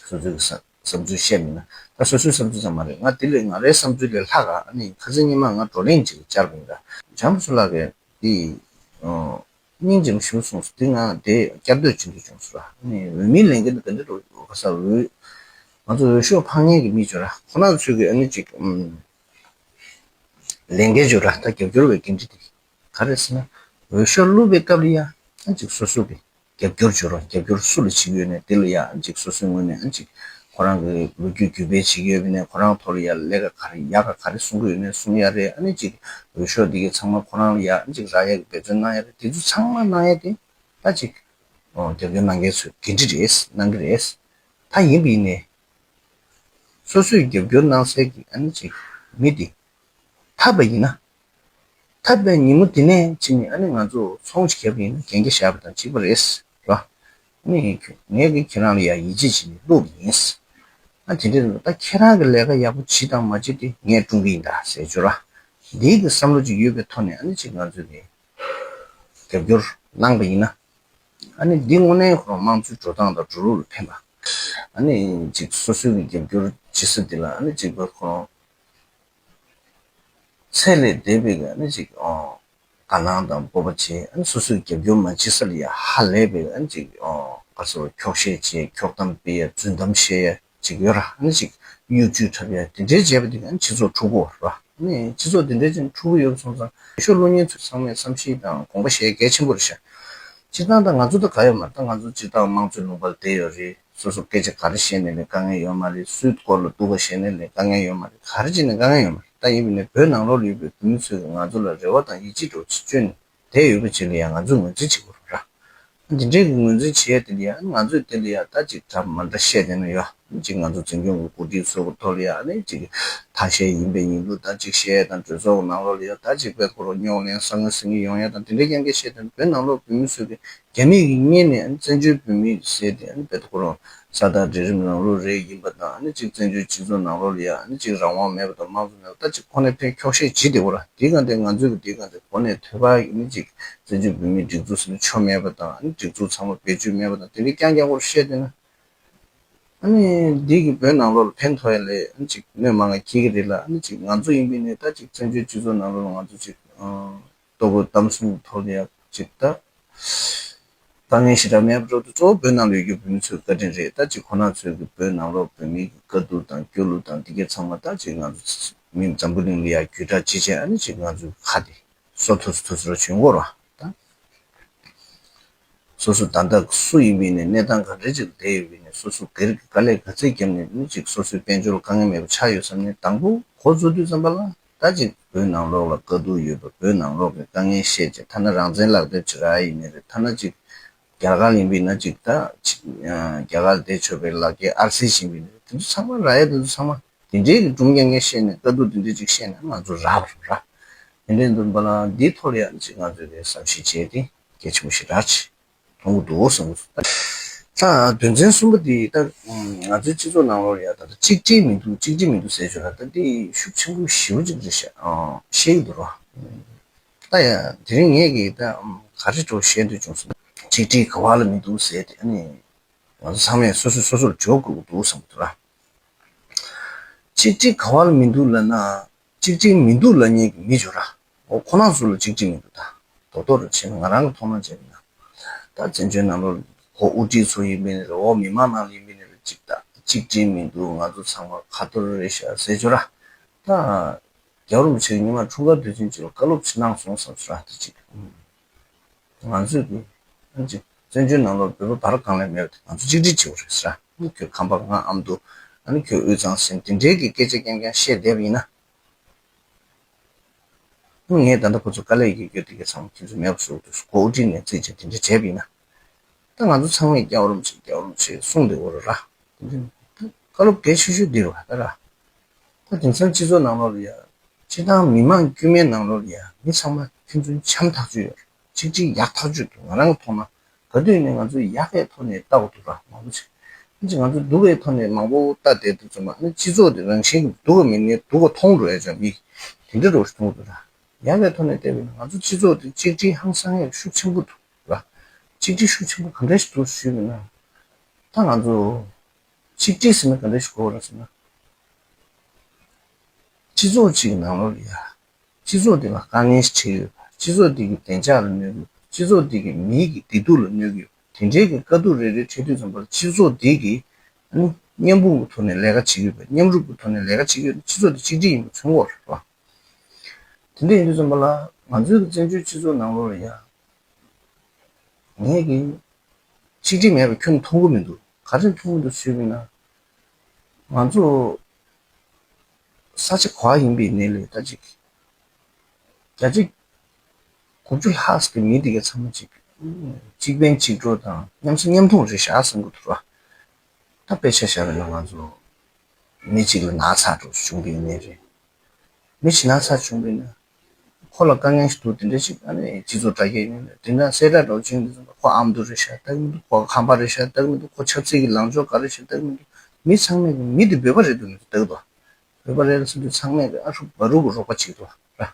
སོ་སོའི་གི་བསམ་བསམ་ཚུལ་བཤད་མིན་ན། ད་སོ་སོའི་བསམ་ཚུལ་ཙམ་མ་རེད། ང་དེ་ལས་ང་རའི་བསམ་ཚུལ་ལས་ལྷག་ག་ཨ་ནི་ཁ་སང་ཉི་མ་ང་བགྲོ་གླེང་ཅིག་བཅར་བ་ཡིན་ད། བྱམས་པ་སུ་ལགས་ཀྱིས་དེ་སྙིང་རྗེ་མོ་ཞིག་གསུངས་སོང་། དེ་ང་དེ་བསྐྱར་ཟློས་བྱེད་འདོད་བྱུང་སོང་ར། ཨ་ནི་འོས་མིའི་ལས་འགན་དེ་ག་འདྲ་འགྲོ་ག་ས་འོས། ང་ཚོ་འོས་ཤོག་འཕང་མཁན་གྱི་མི་ཚོ་ར་ཁོ་རང་ཚོས་གི་ཨ་ནི་ཅིག་ཨམ། ལས་འགན་ཚོ་ར་ད་རྒྱབ་སྐྱོར་བའི་འགན་འཁྲི་དེ་ག་རེ་ཟེར་ན། འོས་ཤོག་བླུག་པའི་སྐབས་ལ་ཡ་ཨ་ཅིག་སོ་སོ་གི་རྒྱབ་སྐྱོར་ཚོ་ར་རྒྱབ་སྐྱོར་སུ་ལ་བྱེད་ཀྱི་ཡོད་ནས་དེ་ལ་ཡ་ཨ་ཅིག་སོ་སོའི་ངོས་ནས་ཨ་ཅིག་ཁོ་རང་གི་ལོ་རྒྱུས་བརྒྱུད་སྤེལ་བྱེད་ཀྱི་ཡོད་པ་ནས་ཁོ་རང་ཐོག་ལ་ཡ་ལས་ཀ་ག་རེ་ཡག་ག་ག་རེ་གསུང་གི་ཡོད་ནས་གསུང་ཡ་རེད། ཨ་ནི་ཅིག་འོས་ཤོག་འདི་གའི་ཚང་མ་ཁོ་རང་ལ་ཡ་ཨ་ཅིག་རག་ཡ་གི་འབད་བརྩོན་གནང་ཡ་རེད། དེ་ཚོ་ཚང་མ་གནང་ཡ་དེ་ད་ཅིག་རྒྱབ་སྐྱོར་གནང་མཁན་ཚོའི་འགན་འཁྲི་རེད། གནང་གི་རེད། ད་ཡིན་པ་ཡིན་ནས་སོ་སོས་རྒྱབ་སྐྱོར་གནང་སའི་གི་ཨ་ནི་ཅིག་མི་དེ་ཐར་པ་ཡིན་ན། ཐར་པའི་ཉིན་མོ་དེ་ནས་ཕྱིན་ནས་ཨ་ནི་ང་ཚོ་ཚོང་ཅིག་བརྒྱབ་ཡིན་ན་གན་རྒྱ་བཞག་པ་དང་གཅིག་པ་རེད་ར། ཨ་ནི་ངས་ཀྱིས་ཁྱེད་རང་ལ་ཡ་ཡིད་ཆེས་བྱས་ནས་བླུགས་པ་ཡིན། ཨ་དེ་འདྲ་ད་ཁྱེད་རང་གི་ལས་ཀ་ཡག་པོ་བྱེད་དང་མ་བྱེད་དེ་ངས་སྲུང་གི་ཡིན་ད་ཟེར་ཆོག་ར། འདིའི་གི་བསམ་བློ་ཅིག་ཡོད་པའི་ཐོག་ནས་ཨ་ནི་ཅིག་ང་ཚོས་ནི་རྒྱབ་སྐྱོར་གནང་པ་ཡིན་ན། ཨ་ནི་འདི་དངོས་གནས་ཁོ་རང་དམངས་གཙོའི་འགྲོ་སྟངས་དང་འགྲོ་ལུགས་ལ་ཕན་པ། ཨ་ནི་ཅིག་སོ་སོའི་གི་རྒྱབ་སྐྱོར་བྱེད་ས་འདི་ལ་ཨ་ནི་ཅིག་པ་ཁོ་རང་ཚད་ལས་འདས་པའི་གི་ཨ་ནི་ཅིག་ཨོ་དགའ་སྣང་དང་སྤོབས་པ་བྱེད། ཨ་ནི་སོ་སོའི་རྒྱབ་སྐྱོར་མ་བྱེད་ས་ལ་ཡ་ཧ་ལས་པའི་ཨ་ནི་ཅིག་ཨོ་ག་ཚོད་འཁྱོག་བཤད་བྱེད། འཁྱོག་གཏམ་སྤེལ་ཡ། རྫུན་གཏམ་བཤད་ཡ། ཅིག་ཡོད་ར། ཨ་ནི་ཅིག་གཡོ་ཇུས་འཁྲབ་ཡ་དེ་འདྲའི་བྱས་པ་དེ་ག་ཨ་ནི་སྤྱི་ཚོགས་འཁྲུག་གོ་ར། ཨ་ནི་སྤྱི་ཚོགས་དེ་འདྲའི་ཅན་འཁྲུག་གི་ཡོད་སོང་ཙང་འོས་ཤོག་བླུག་མཁན་ཚོ་ཚང་མས་བསམ་ཤེས་དང་དགོངས་པ་བཞེས་གལ་ཆེན་པོ་རེད་ཤག་སྤྱིར་བཏང་ད་ང་ཚོ་ད་ག་ཡོད་མ་རེད། ད་ང་ཚོ་སྤྱིར་བཏང་དམངས་གཙོའི་ལུང་པ་ལ་བསྡད་ཡོད་རེད། སོ་སོ་སྐད་ཆ་ག་རེ་བཤད་ནས་ལས་དཀའ་ངལ་ཡོད་མ་རེད། སུའི་སྐོར་ལ་སྡུག་པ་བཤད་ནས་ལས་དཀའ་ངལ་ཡོད་མ་རེད། ག་རེ་བྱས་ནས་དཀའ་ངལ་ཡོད་མ་རེད། ད་ཡིན་པ་ནས་བོད་ནང་ལོགས་ལ་ཡོད་པའི་བོད་མི་ཚོས་ང་ཚོ་ལ་རེ་བ་དང་ཡིད་ཆེས་འདྲ་བོ་ཅིག་བཅོལ་ནས་བསྡད་ཡོད་པ་ཅིག་ལ་ཡང་ང་ཚོས་ངོས་འཛིན་བྱེད་དགོས་རེད་ར། འདི་འདྲའི་གི་ངོས་འཛིན་བྱེད་ཡ་དེ་ལ་ཡང་ང་ཚོས་དེ་ལ་ཡང་ད་ཅིག་འདྲ་མ་འདྲ་བཤད་བསྡད་ན་ཡོད། ཅིག་ང་ཚོ་འཛིན་སྐྱོང་གི་འགོ་ཁྲིད་ཚོ་གི་ཐོག་ལ་ཡང་ནི་ཅིག་ཐ་ཤལ་ཡིན་པའི་ཡིན་ལུགས་ད་ཅིག་བཤད་ཡ་དང་། གྲོས་ཚོགས་ཀྱི་ནང་ལོགས་ལ་ཡང་ད་ཅིག་དཔེ་ཁོ་རང་རྙོག་གླེང་ཟ་ངོ་ཟིང་ངེ་ཡོང་ཡ་དང་དེ་འདྲའི་རྐྱང་རྐྱང་བཤད་བསྡད་ན། བོད་ནང་ལོགས་བོད་མི་ཚོས་གི་རྒྱ་མི་གི་གཉེར་ནས་བཙན་བྱོལ་བོད་མི་ཟེར་ཏེ་ཨ་ནི་དཔེ་ཁོ་རང་ས་བདག་སྒྲིག་རིམ་རང་ལུགས་རེ་ཡིན་པ་དང་། ཨ་ནི་ཅིག་བཙན་བྱོལ་སྤྱི་ཚོགས་ནང་ལོགས་ལ་ཡང་ཨ་ནི་ཅིག་རང་དབང་མེད་པ་དང་དམངས་གཙོ་མེད་པ། ད་ཅིག་ཁོ་ནས་ཕན་འཁྱོག་བཤད་བྱེད་བསྡད་ཡོད་ར། དེའི་སྒང་དེ་ང་ཚོས་གི་དེའི་སྒང་དེ་གོ་གནས་དོད་པ་ཨ་ནི་ཅིག་བཙན་བྱོལ་བོད་མིའི་སྒྲིག་འཛུགས་ཟེར་ན་ཆོ་མེད་པ་དང་། ཨ་ནི་སྒྲིག་འཛུགས་ཚང་མ་བེད་སྤྱོད་མེད་པ་དང་དེ་འདྲའི་རྐྱང་རྐྱང་པོར་བཤད་བསྡད་ན། ཨ་ནི་འདི་གི་བོད་ནང་ལོགས་ལ་ཕན་ཐོགས་ཡ་ལས་ཨ་ནི་ཅིག་གནོད་མང་ང་འཁྱེར་གི་རེད་ལ། ཨ་ནི་ཅིག་ང་ཚོ་ཡིན་པའི་ནི་ད་ཅིག་བཙན་བྱོལ་སྤྱི་ཚོགས་ནང་ལོགས་ལ་ང་ཚོ་ཅིག་ལྟོ་གོས་གཏམ་གསུམ་ཐོག་ལ་ཡ་ཅིག་ད་དཀའ་ངལ་ཞེ་དྲག་མེད་པ་འགྲོ་དུས། གཙོ་བོ་བོད་ནང་ལ་ཡོད་རྒྱུ་བོད་མི་ཚོའི་བཀའ་དྲིན་རེད། ད་ཅིག་ཁོ་ན་ཚོས་གི་བོད་ནང་ལོགས་བོད་མི་གི་དཀའ་སྡུག་དང་སྐྱོ་གླུ་དང་འདི་གའི་ཚང་མ་ད་ཅིག་ང་ཚོ་མི་འཛམ་བུ་གླིང་ལ་ཡ་བརྒྱུད་བསྒྲགས་བྱེད་བྱས། ཨ་ནི་ཅིག་ང་ཚོའི་ཁ་དེ་སོ་ཐོས་སུ་ཐོས་སུ་ར་བྱོན་གོ་ར། ད་སོ་སོ་ད་ལྟ་སུ་ཡིན་པའི་ནས་གནས་སྟངས་ག་འདྲ་ཅིག་ལ་བསྡད་ཡོད་པའི་ནས་སོ་སོ་སྒེར་གྱི་དཀའ་ལས་ག་ཚད་བརྒྱབ་ནས་ནི་ཅིག་སོ་སོའི་དཔལ་འབྱོར་ལ་དཀའ་ངལ་མེད་པ་ཆགས་ཡོད་བསམ་ནས་དང་པོ་འགོ་བཙུགས་དུས་ཙམ་པ་ལ། ད་ཅིག་བོད་ནང་ལོགས་ལ་དཀའ་སྡུག་ཡོད་པ། བོད་ནང་ལོགས་ཀྱི་དཀའ་ངལ་བཤད་བྱས། ཐ་ན་རང་བཙན་ལག་དེབ་ཅིག་རག་ཡ་ཡིན་ནི་རེད། ཐ་ན་ཅིག་རྒྱ་གར་ཡིན་པའི་ན་ཅིག་ད་ཅིག་རྒྱ་གར་བསྡད་ཆོག་པའི་ལག་འཁྱེར་ཨར་སི་བྱིན་པའི་ནི་དེ་ཚོ་ཚང་མ་རག་ཡ། དེ་ཚོ་ཚང་མ་དེ་འདྲའི་གི་སྒྲུང་རྐྱང་རྐྱང་བཤད་ནས་དཀའ་སྡུག་དེ་འདྲའི་ཅིག་བཤད་ན་ང་ཚོ་རག་པ་རེད་ར། དེ་འདྲའི་འདུག་པ་ལ་འདིའི་ཐོག་ལ་ཡང་ཅིག་ང་ཚོས་དེ་བསམ་ཤེས་བྱས་ཏེ་གལ་ཆེན་པོ་ཞིག་རེད་ཅེས་མཐོང་གི་འདུག་བསམ་གི་འདུག་ད་དོན་ཚན་གསུམ་པ་དེ་ད་ང་ཚོའི་སྤྱི་ཚོགས་ནང་ལོགས་ལ་ཡ་ད་ལྟ་གཅིག་སྒྲིལ་མི་འདུག་གཅིག་སྒྲིལ་མི་འདུག་ཟེར་ཆོག་ར། ད་འདི་ཤུགས་ཆེན་པོ་ཞེ་པོ་ཅིག་རེད་ཤག་ཨང་བཤད་ཀྱི་འདུག་ར། ད་ཡ་དེ་རིང་ངས་ཀྱིས་ད་ག་རེ་འདྲ་བཤད་འདོད་བྱུང་སོང་། གཅིག་སྒྲིལ་ག་བ་ལ་མི་འདུག་ཟེར་དེ། ཨ་ནི་ང་ཚོ་ཚང་མས་སོ་སོས་སོ་སོར་འཇོག་དགོས་ཀྱི་འདུག་བསམ་གྱི་འདུག་ར། གཅིག་སྒྲིལ་ག་བ་ལ་མི་འདུག་ལབ་ན། གཅིག་སྒྲིལ་མི་འདུག་ལབ་མཁན་གྱི་མི་ཡོད་ར། འོ་ཁོ་རང་ཚོ་ལ་གཅིག་སྒྲིལ་མི་འདུག་ད་རྡོག་རྡོག་རེ་བྱས་ན་ང་རང་གི་མཐོང་སྣང་བྱས་པ་ཡིན་ན། ད་བཙན་བྱོལ་ནང་ལོགས་འོ་དབུ་ཁྲིད་ཚོ་ཡིན་པའི་ནི་རེད། འོ་མི་མང་ནང་ལ་ཡིན་པའི་ནི་རེད། གཅིག་ད་གཅིག་སྒྲིལ་མི་འདུག་ང་ཚོ་ཚང་མ་ཁ་ཐོར་རེད་ཤག་ཟེར་ཆོག་ར། ད་རྒྱལ་བ་རིན་པོ་ཆེ་གིས་ཉི་མ་འཁྲུངས་སྐར་དུས་ཆེན་ཅིག་ལ་བཀའ་སློབ་ཅིག་གནང་སོང་བསམ་ཤོག་ར། ད་ཅིག་ང་ཚོས་ཀྱི་ཨ་ནི་ཅིག་བཙན་བྱོལ་ནང་ལོགས་བོད་པ་བར་གང་ལས་མེད་པ་དེ་ང་ཚོ་གཅིག་སྒྲིལ་བྱེད་དགོས་རེད་ཟེར། ཨ་ནི་ཁྱོད་ཁམས་པ་ང་ཨ་མདོ། ཨ་ནི་ཁྱོད་དབུས་གཙང་ཟེར་དེ་འདྲའི་གི་སྐད་ཆ་རྐྱང་རྐྱང་བཤད་བསྡད་པ་ཡིན་ན། ཨ་ནི་ངས་ད་ལྟ་ཁོ་ཚོ་དཀའ་ལས་ཀྱི་རྒྱུ་དེ་གའི་ཚང་མ་ཁྱེད་ཚོས་མེད་པ་བཟོ་འདུག་གོ་དབུ་ཁྲིད་ནས་རྩིས་བྱས་དེ་འདྲ་བྱས་པ་ཡིན་ན། ད་ང་ཚོ་ཚང་མས་རྒྱལ་བ་རིན་པོ་ཆེ་རྒྱལ་བ་རིན་པོ་ཆེ་གསུངས་བསྡད་ཡོད་རེད་ར། དེ་འདྲ་བཀའ་སློབ་གལ་ཆེ་ཤོས་འདི་རེད་བ་ད་ར། ད་དེང་སང་སྤྱི་ཚོགས་ནང་ལོགས་ལ་ཡ། སྤྱིར་བཏང་མི་མང་དཀྱུས་མའི་ནང་ལོགས་ལ་ཡ་མི་ཚང་མ་ཕན་ཚུན་འཆམ་ཐག་ཆོད་ཡོད་རེད། གཅིག་སྒྲིལ་ཡག་ཐག་ཆོད་འདུག་ང་རང་གི་མཐོང་སྣང་ག་དུས་ནས་ང་ཚོས་ཡག་གི་ཐོག་ནས་ལྟ་དགོས་འདུག་ར། མང་པོ་ཅིག་ཨ་ཅིག་ང་ཚོས་སྡུག་གི་ཐོག་ནས་མང་པོ་ལྟ་བསྡད་དུས་ཙམ་པ་ཨ་ནི་སྤྱི་ཚོགས་དེ་རང་བཞིན་གྱིས་སྡུག་ག་མི་ནས་སྡུག་ག་མཐོང་འགྲོ་ཡ་ཅིག་མི་དེ་འདྲ་འདྲ་བོ་ཞིག་མཐོང་གི་འདུག་ར། ཡག་གི་ཐོག་ནས་བལྟས་པ་ཡིན་ན་ང་ཚོ་སྤྱི་ཚོགས་དེ་གཅིག་སྒྲིལ་ཧང་སང་ཡག་ཤུགས་ཆེན་པོ་འདུག་ར། གཅིག་སྒྲིལ་ཤུགས་ཆེན་པོ་ག་འདྲ་ཞིག་འདུག་ཞུས་པ་ཡིན་ན། ད་ང་ཚོ་གཅིག་སྒྲིལ་ཟེར་ན་ག་འདྲ་ཞིག་དགོས་རེད་ཟེར་ན། སྤྱི་ཚོགས་གཅིག་གི་ནང་ལོགས་ལ་ཡ། སྤྱི་ཚོགས་དེ་ལ་དཀའ་ངལ་ཞིག་འཕྲད་ཡོད་པ། སྤྱི་ཚོགས་དེ་གི་བདེ་འཇགས་ལ་གནོད་ཀྱི་ཡོད་པ། སྤྱི་ཚོགས་དེ་གི་མི་གི་བདེ་སྡུག་ལ་གནོད་ཀྱི་ཡོད་པ། དེ་འདྲའི་གི་དཀའ་སྡུག་རེ་རེ་འཕྲད་དུས་ཙམ་པར་སྤྱི་ཚོགས་དེ་གི་ཨ་ནི་མཉམ་སྤུངས་ཀྱི་ཐོག་ནས་ལས་ཀ་བྱེད་ཀྱི་ཡོད་པ། མཉམ་རུབ་ཀྱི་ཐོག་ནས་ལས་ཀ་བྱེད་ཀྱི་ཡོད་ན་སྤྱི་ཚོགས་དེ་གཅིག་སྒྲིལ་ཡིན་པ་མཚོན་གྱི་ཡོད་རེད་བ། དེ་འདྲ་ཡིན་དུས་ཙམ་པ་ལ་ང་ཚོའི་གི་བཙན་བྱོལ་སྤྱི་ཚོགས་ནང་ལོགས་ལ་ཡ། ངས་ཀྱི་གཅིག་སྒྲིལ་མེད་པ་ཁྱོན་མཐོང་གི་མི་འདུག་ག་རེ་མཐོང་གི་འདུག་ཞུས་པ་ཡིན་ན། ང་ཚོ་ས་ཆ་ག་པར་ཡིན་པའི་གནས་ལུགས་ད་ཅིག་བརྒྱ་ཆ་དགུ་བཅུ་ལྷག་ཙམ་གྱི་མི་དེ་གའི་ཚང་མ་ཅིག་གཅིག་ཕན་གཅིག་གྲོགས་དང་མཉམ་བཟའ་མཉམ་འཐུང་རེད་ཤག་བསམ་གྱི་འདུག་ར། ད་དཔེ་ཆ་བཞག་པ་ཡིན་ན་ང་ཚོ་མི་གཅིག་ལ་ན་ཚ་འདྲ་བྱུང་བའི་གནས་རེད། མི་ཞིག་ན་ཚ་བྱུང་བས་ན། ཁོ་ལ་དཀའ་ངལ་ཞིག་འདུག་དེ་འདྲ་ཞིག་ཨ་ནི་སྤྱི་ཚོགས་དྲ་རྒྱ་ཡིན་ན་དེ་འདྲ་གསལ་བསྒྲགས་འདྲ་བོ་བྱུང་དུས་ཙམ་པ་ཁོ་ཨ་མདོ་རེད་ཤག་ལྟ་གི་མི་འདུག་ཁོ་ཁམས་པ་རེད་ཤག་ལྟ་གི་མི་འདུག་ཁོ་ཆབ་སྲིད་ཀྱི་ལངས་ཕྱོགས་ག་རེ་ཞིག་ལྟ་གི་མི་འདུག་མི་ཚང་མས་ཀྱི་མི་དེ་བོད་པ་རེད་འདུག་མི་འདུག་ལྟ་གི་འདུག་བོད་པ་རེད་ཟེར་དུས་ཚང་མས་ཀྱི་ཨ་ཧྲུག་བ་རུག་གི་རོགས་པ་བྱེད་ཀྱི་འདུག་ར།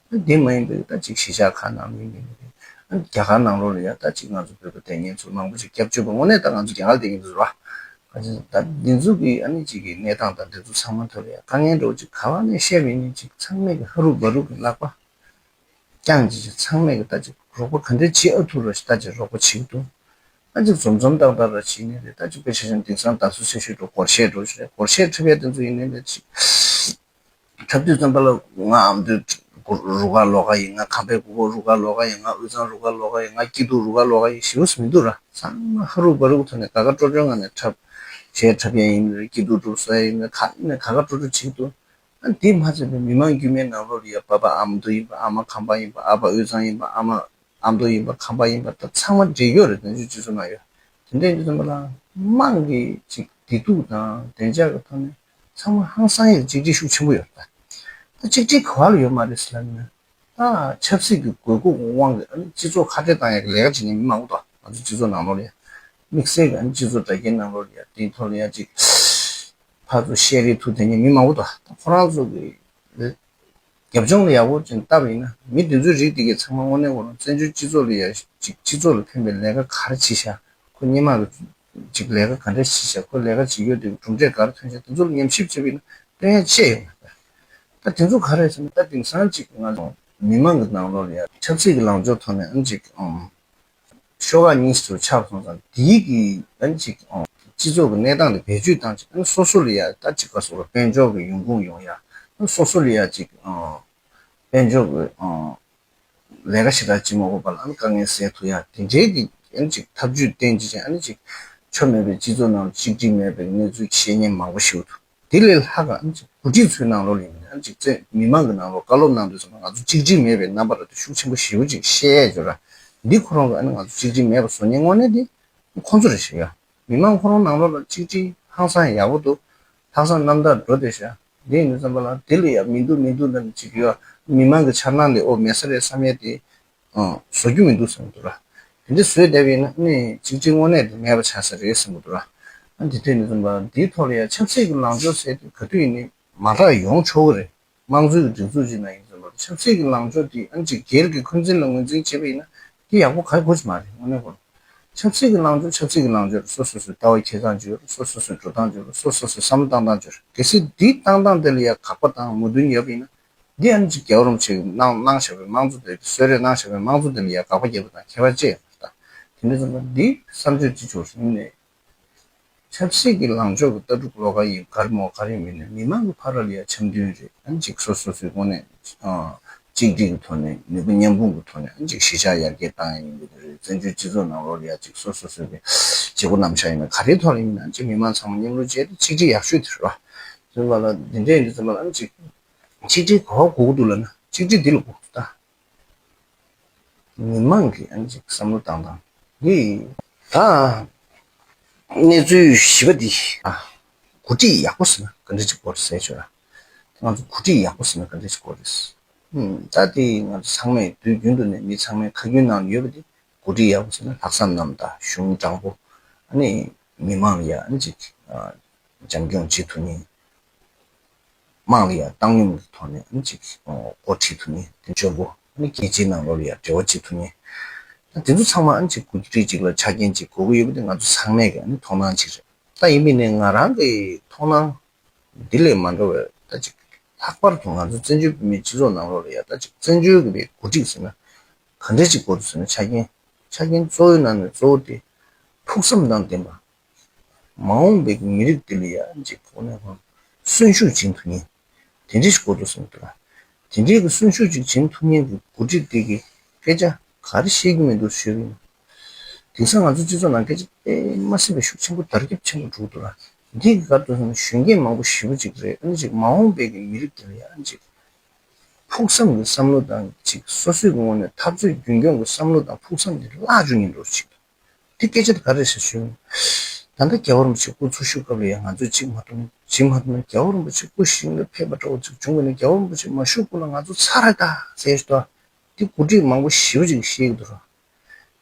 ཨ་དེ་མ་ཡིན་པའི་ད་ཅིག་གཞིས་ཆགས་ཁག་ནང་མི་མི་རེད། ཨ་རྒྱ་གར་ནང་ལོགས་ལ་ཡ་ད་ཅིག་ང་ཚོ་བོད་པ་དེ་ངེད་ཚོ་མང་པོ་ཞིག་སྐྱབས་བཅོལ་བ་དངོས་གནས་ད་ང་ཚོ་རྒྱ་གར་བསྡད་ཀྱི་འདུག་ར། ག་ཅི་ད་འདི་ཚོ་གི་ཨ་ནི་ཅིག་གི་གནས་སྟངས་དང་འདི་ཚོ་ཚང་མ་ཐོག་ལ་ཡ་དཀའ་ངལ་འདྲ་བོ་ཅིག་ག་བ་ནས་བཤད་པ་ཡིན་ནའི་ཅིག་ཚང་མས་ཀྱི་ཧ་རུ་བ་རུ་གི་ལག་པ་བརྐྱངས་ཅིག་ཅིག་ཚང་མས་ཀྱི་ད་ཅིག་རོགས་པ་ག་འདྲས་བྱེད་ཨ་ཐུབ་ར་ཞིག་ད་ཅིག་རོགས་པ་བྱེད་ཀྱི་འདུག་ཨ་ཅིག་འཛོམས་འཛོམས་ཏག་ཏག་ར་བྱེད་ནི་རེད། ད་ཅིག་དཔེ་ཆ་བཞག་ན་དེང་སང་ད་གཟོད་ཆེ་ཤོས་འགྲོ་སྒོར་གཞས་འགྲོ་ཞིག་རེད། སྒོར་གཞས་འཁྲབ་ཡ་དེ་ཚོ་ཡིན་ནི་རེད་ཅིག་འཁྲབ་དུས་ཙམ་པ་ལ་ང་ཨ་མདོའི་རུ་ཁག་ལོགས་ཀ་ཡིན། ང་ཁམས་པའི་གུ་གོ་རུ་ཁག་ལོགས་ཀ་ཡིན། ང་དབུས་གཙང་རུ་ཁག་ལོགས་ཀ་ཡིན། ང་སྐྱིད་སྡུག་རུ་ཁག་ལོགས་ཀ་ཡིན་ཞེ་པོ་ཞིག་མི་འདུག་ར། ཚང་མ་ཧ་རུ་བ་རུ་གི་ཐོག་ནས་དགའ་དགའ་སྤྲོ་སྤྲོའི་ངང་ནས་འཁྲབ། གཞས་འཁྲབ་ཡ་ཡིན་ནི་རེད། སྐྱིད་སྡུག་སྒྲུབ་ས་ཡིན་ནི་རེད། ག་ནས་ག་ག་སྤྲོ་སྤྲོ་བྱེད་ཀྱི་འདུག་ཨ་འདི་མ་ཚད་པའི་མི་མང་དཀྱུས་མའི་ནང་ལོགས་ལ་ཡ་པ་ཕ་ཨ་མདོ་ཡིན་པ། ཨ་མ་ཁམས་པ་ཡིན་པ། ཨ་ཕ་དབུས་གཙང་ཡིན་པ། ཨ་མ་ཨ་མདོ་ཡིན་པ། ཁམས་པ་ཡིན་པ། ད་ཚང་མ་འདྲེས་ཡོད་རེད། བཙན་བྱོལ་སྤྱི་ཚོགས་ནང་ཡོད། དེ་འདྲ་ཡིན་དུས་ཙམ་པ་ལ་དམངས་ཀྱི་ཅིག་བདེ་སྡུག་དང་བདེ་འཇགས་ཀྱི་ཐོག་ནས་ཚང་མ་ཧང་སང་ཡག་གཅིག་སྒྲིལ་ཤུགས་ཆེན་པོ་ཡོད་རེད། ད་གཅིག་སྒྲིལ་ག་བ་ལ་ཡོད་མ་རེད་ཟེར་ལབ་ན། ད་ཆབ་སྲིད་ཀྱི་དགོས་མཁོ་དབང་གིས་ཨ་ནི་སྤྱི་ཚོགས་ཁ་བྲལ་བཏང་ཡག་གི་ལས་ཀ་བྱེད་མཁན་མི་མང་པོ་འདུག་ང་ཚོ་སྤྱི་ཚོགས་ནང་ལོགས་ལ་ཡ། དམིགས་བསལ་གྱི་ཨ་ནི་སྤྱི་ཚོགས་དྲ་རྒྱའི་ནང་ལོགས་ལ་ཡ་དེའི་ཐོག་ལ་ཡ་ཅིག་ཕར་ཚུར་བཤད་རེས་ཐུག་བསྡད་མཁན་མི་མང་པོ་འདུག་ད་ཁོ་རང་ཚོ་གི་རྒྱབ་ལྗོངས་ལ་ཡག་པོ་ཅིག་བལྟས་པ་ཡིན་ན། མི་དེ་ཚོའི་རིགས་དེ་གས་ཚང་མ་དངོས་གནས་ཁོ་རང་བཙན་བྱོལ་སྤྱི་ཚོགས་ལ་ཡ་ཅིག་སྤྱི་ཚོགས་ལ་ཕན་པའི་ལས་ཀ་ག་རེ་བྱེད་ཤག་ཁོ་སྔོན་མ་གི་ ཅིག་ལས་ཀ་ག་འདྲ་བྱེད་བྱ། ཁོ་ལས་ཀ་བྱེད་ཡོད་དུས་གྲུབ་འབྲས་ག་རེ་ཐོན་བྱ། དེ་ཚོ་ལ་ཉམས་ཞིབ་བྱས་པ་ཡིན་ན་སྟོན་ཡ་ཅི་ཡོད་མ་རེད། ད་དེ་ཚོ་ག་རེ་ཟེར་ན། ད་དེང་སང་ཅིག་ང་ཚོ་མི་མང་གི་ནང་ལོགས་ལ་ཡ་ཆབ་སྲིད་ཀྱི་ལངས་ཕྱོགས་ཐོག་ནས་ཨ་ནི་ཅིག་ཨམ། ཤོག་ཁག་གཉིས་སུ་ཆགས་སོང་ཙང་། དེའི་གི་ཨ་ནི་ཅིག་ཨམ། སྤྱི་ཚོགས་ཀྱི་གནས་སྟངས་དེ་བེད་སྤྱོད་བཏང་བྱས། ཨ་ནི་སོ་སོ་ལ་ཡ་ད་ཅིག་ག་སོགས་ལ་དཔལ་འབྱོར་གྱི་ཡོང་ཁུངས་ཡོང་ཡ། ཨ་ནི་སོ་སོ་ལ་ཡ་ཅིག་ཨམ། དཔལ་འབྱོར་གྱི་ཨམ། ལས་ཀ་ཞེ་དྲག་བྱེད་མ་དགོས་པ་ལ་ཨ་ནི་དཀའ་ངལ་སེལ་ཐུབ་ཡ། དེ་འདྲའི་གི་ཨ་ནི་ཅིག་ཐབས་ཇུས་བསྟེན་བྱས་བྱས། ཨ་ནི་ཅིག་ཆོ་མེད་པའི་སྤྱི་ཚོགས་ནང་གཅིག་སྒྲིལ་མེད་པའི་གནས་ཚུལ་བཤད་མཁན་མང་པོ་ཞིག་འདུག་དེ་ལས་ལྷག་ག་ཨ་ནི་ཅིག་འགོ་ཁྲིད་ཚོའི་ནང་ལོགས་ལ་ཡིན་ན། ཨ་ནི་ཅིག་བཙན་མི་མང་གི་ནང་ལོགས་བཀའ་སློབ་གནང་དུས་ཙམ་པ་ང་ཚོ་གཅིག་སྒྲིལ་མེད་པའི་རྣམ་པ་ར་དེ་ཤུགས་ཆེན་པོ་ཞེ་པོ་ཅིག་བཤད་ཡ་ཡོད་ར། འདི་ཁོ་རང་གི་ཨ་ནི་ང་ཚོ་གཅིག་སྒྲིལ་མེད་པ་བཟོ་མཁན་དངོས་གནས་དེ་ཁོང་ཚོ་རེད་ཤག་ཡ། མི་མང་ཁོ་རང་ནང་ལོགས་ལ་གཅིག་སྒྲིལ་ཧང་སང་ཡག་པོ་འདུག་ལྷག་བསམ་རྣམ་དག་འགྲོ་བསྡད་ཤག་དེ་ཡིན་དུས་ཙམ་པ་ལ་དེ་ལ་ཡ་མི་འདུག་མི་འདུག་ལབ་ནས་ཅིག་ཡོད། མི་མང་གི་འཆར་སྣང་ལས་ཨོ་མེད་ས་རེད་བསམ་ཡ་དེ་ཨ་བཟོ་རྒྱུ་མི་འདུག་བསམ་གྱི་འདུག་ར། དེ་འདྲ་བཟོས་བསྡད་པ་ཡིན་ན་ཨ་ནི་གཅིག་སྒྲིལ་དངོས་གནས་དེ་མེད་པ་ཆགས་ས་རེད་བསམ་གྱི་འདུག་ར། ཨ་འདི་འདྲ་ཡིན་དུས་ཙམ་པ་འདིའི་ཐོག་ལ་ཡ་ཆབ་སྲིད་ཀྱི་ལངས་ཕྱོགས་ཟེར་དེ་ག་དུས་ཡིན་ནའི་མ་དག་ཡོང་ཆོག་གི་རེད། དམངས་གཙོའི་སྒྲིག་འཛུགས་ཅིག་ནང་ཡིན་ཙམ་པ་ཆབ་སྲིད་ཀྱི་ལངས་ཕྱོགས་དེ་ཨ་ནི་ཅིག་སྒེར་གྱི་འཁོན་འཛིན་ལ་ངོས་འཛིན་བྱས་པ་ཡིན་ན་དེ་ཡག་པོ་ག་དགོས་ཀྱི་མ་རེད། དངོས་གནས་ཁོ་ཆབ་སྲིད་ཀྱི་ལངས་ཕྱོགས་ཆབ་སྲིད་ཀྱི་ལངས་ཕྱོགས་རེད། སོ་སོ་སོའི་ལྟ་བ་འཁྱེར་སྟངས་ཅིག་ཡོད་རེད། སོ་སོ་སོའི་འགྲོ་སྟངས་ཅིག་ཡོད་རེད། སོ་སོ་སོའི་བསམ་བློ་བཏང་སྟངས་ཅིག་ཡོད་རེད། གལ་སྲིད་འདི་བཏང་སྟངས་དེ་ལ་ཡ་དགག་པ་དང་མོས་མཐུན་ཡོད་པ་ཡིན་ན་འདི་ཨ་ནི་ཅིག་རྒྱལ་བ་རིན་པོ་ཆེས་གནང་གནང་བཞག་པའི་དམངས་གཙོ་དེ་གསོལ་རས་གནང་བཞག་པའི་དམངས་གཙོ་དེ་ལ་ཡ་དགག་པ་བརྒྱབ་པ་དང་ཁྱད་པར་ཅི་ཡོད་རེད། ད་དེ་འདྲ་ཙམ་པ་འདི་བསམ་ཚུལ་ཅིག་བྱུང་སོང་ནས། ཆབ་སྲིད་ཀྱི་ལངས་ཕྱོགས་ཀྱི་ལྟ་གྲུབ་ལོགས་ཀ་ཡིན་ག་རེ་མོ་ག་རེ་མིན་ནས་མི་མང་གི་ཕ་རོལ་ལ་ཡ་འཆམ་མཐུན་རེད། ཨ་ནི་ཅིག་སོ་སོ་སོའི་ངོས་ནས་ཨ་གཅིག་སྒྲིལ་གྱི་ཐོག་ནས་ནུས་པ་མཉམ་སྤུངས་ཀྱི་ཐོག་ནས་ཨ་ནི་ཅིག་གཞིས་ཆགས་ཡར་རྒྱས་བཏང་ཡ་ཡིན་པ་དེ་རེད། བཙན་བྱོལ་སྤྱི་ཚོགས་ནང་ལོགས་ལ་ཡ་ཅིག་སོ་སོ་སོའི་གི་བྱེད་སྒོ་རྣམ་གཞག་ཡིན་ན་ག་རེའི་ཐོག་ལ་ཡིན་ན་ཨ་ནི་ཅིག་མི་མང་ཚང་མ་མཉམ་རུབ་བྱས་ཏེ་གཅིག་སྒྲིལ་ཡག་ཤོས་དེ་རེད་བ། དེ་བ་ལ་འདི་འདྲ་ཡིན་དུས་ཙམ་པ་ལ་ཨ་ནི་ཅིག་གཅིག་སྒྲིལ་ག་པར་དགོས་ཀྱི་འདུག་ལབ་ན་གཅིག་སྒྲིལ་འདི་ལ་དགོས་ཀྱི་འདུག་ད། མི་མང་གི་ཨ་ནི་ཅིག་བསམ་བློ་བཏང་སྟངས་འདི་ད་གནས་ཚུལ་བཞི་པ་འདི་ཨ་འགོ་ཁྲིད་ཡག་པོ་ཟེར་ན་ག་འདྲ་ཅིག་དགོས་རེད་ཟེར་ཆོག་ར། ང་ཚོ་འགོ་ཁྲིད་ཡག་པོ་ཟེར་ན་ག་འདྲ་ཅིག་དགོས་རེད། ཨུམ། ད་དེ་ང་ཚོ་ཚང་མས་དུས་རྒྱུན་དུ་ནས་མི་ཚང་མའི་ཁ་རྒྱུན་ནང་ཡོད་པ་འདི་འགོ་ཁྲིད་ཡག་པོ་ཟེར་ན་ལྷག་བསམ་རྣམ་དག་གཞུང་དྲང་པོ། ཨ་ནི་མི་མང་ལ་ཡ་ཨ་ནི་ཅིག་ཨ་བྱམས་སྐྱོང་བྱེད་ཐུབ་མཁན། དམངས་ལ་ཡང་བཏང་སྙོམས་ཀྱི་ཐོག་ནས་ཨ་ནི་ཅིག་འགོ་ཁྲིད་ཐུབ་མཁན་དེ་འཇོན་པོ། ཨ་ནི་རྒྱལ་སྤྱིའི་ནང་ལོགས་ལ་ཡང་འབྲེལ་བ་བྱེད་ཐུབ་མཁན། ད་དེ་ཚོ་ཚང་མ་ཨ་ནི་ཅིག་འགོ་ཁྲིད་ཅིག་ལ་ཆ་རྐྱེན་ཅིག་དགོས་ཀྱི་ཡོད་པ་དེ་ང་ཚོ་ཚང་མས་ཀྱི་ཨ་ནི་མཐོང་སྣང་ཅིག་རེད། ད་ཡིན་པའི་ནས་ང་རང་གི་མཐོང་སྣང་འདི་ལས་མ་འགྲོ་བའི་ད་ཅིག་ལྷག་པར་དུ་ང་ཚོ་བཙན་བྱོལ་བོད་མིའི་སྤྱི་ཚོགས་ནང་ལོགས་ལ་ཡང་ད་ཅིག་བཙན་བྱོལ་གྱི་བའི་འགོ་ཁྲིད་ཟེར་ན་ག་འདྲས་ཅིག་དགོས་འདུག་ཟེར་ན། ཆ་རྐྱེན་ཆ་རྐྱེན་གཙོ་བོའི་ནང་ནས་གཙོ་བོ་དེ་ཕུགས་བསམ་དང་ལྡན་པ། མ་འོངས་པའི་མི་རིགས་འདི་ལ་ཡང་ཅིག་གོ་ནས་ཧོན་གསོན་ཤུགས་སྦྱིན་ཐུབ་མཁན། དེ་འདྲ་ཞིག་དགོས་འདུག་བསམ་འདུག་ལ། དེ་འདྲའི་གི་གསོན་ཤུགས་ཅིག་སྦྱིན་ཐུབ་མཁན་གྱི་འགོ་ཁྲིད་འདི་གི་སྐད་ཆ་ག་རེ་བཤད་ཀྱི་མི་འདུག་ཞུས་པ་ཡིན། དེང་སང་ང་ཚོ་སྤྱི་ཚོགས་ནང་སྐད་ཆ་དཔེ་མ་སྲིད་པའི་ཤུགས་ཆེན་པོ་དར་ཁྱབ་ཆེན་པོ་འགྲོ་གི་འདུག་ལ། འདི་གི་སྐབས་དུ་སོང་ན་གཞོན་སྐྱེས་མང་པོ་ཞེ་པོ་ཅིག་རེད། ཨ་ནི་ཅིག་མ་འོངས་པའི་གི་མི་རིགས་འདི་ལ་ཡང་ཅིག་ཕུགས་བསམ་གྱི་བསམ་བློ་དང་ཅིག་སོ་སོའི་གི་ངོས་ནས་འཐབ་རྩོད་རྒྱུན་སྐྱོང་གི་བསམ་བློ་དང་ཕུགས་བསམ་འདི་བརླག་འགྲོ་ཉེན་འགྲོ་ཅིག་འདུག་འདི་སྐད་ཆ་དེ་ག་རེ་ཟེར་ཞུས་ན། ད་ལྟ་རྒྱལ་བ་རིན་པོ་ཆེ་སྐུ་འཚོ་བཞུགས་སྐབས་ལ་ཡང་ང་ཚོས་བྱེད་མ་ཐུབ་ན་བྱེད་མ་ཐུབ་ན། རྒྱལ་བ་རིན་པོ་ཆེ་སྐུ་ཞིང་ལ་ཕེབས་པ་འདྲ་བོ་ཅིག་བྱུང་བ་ནི་རྒྱལ་བ་རིན་པོ་ཆེ་མ་བཞུགས་གོང་ལ་ང་ཚོ་ཚར་ད་ཟེར་ཞུ་དོ། འདི་འགོ་ཁྲིད་མང་པོ་ཞེ་པོ་ཅིག་བཤད་ཀྱི་འདུག་ར།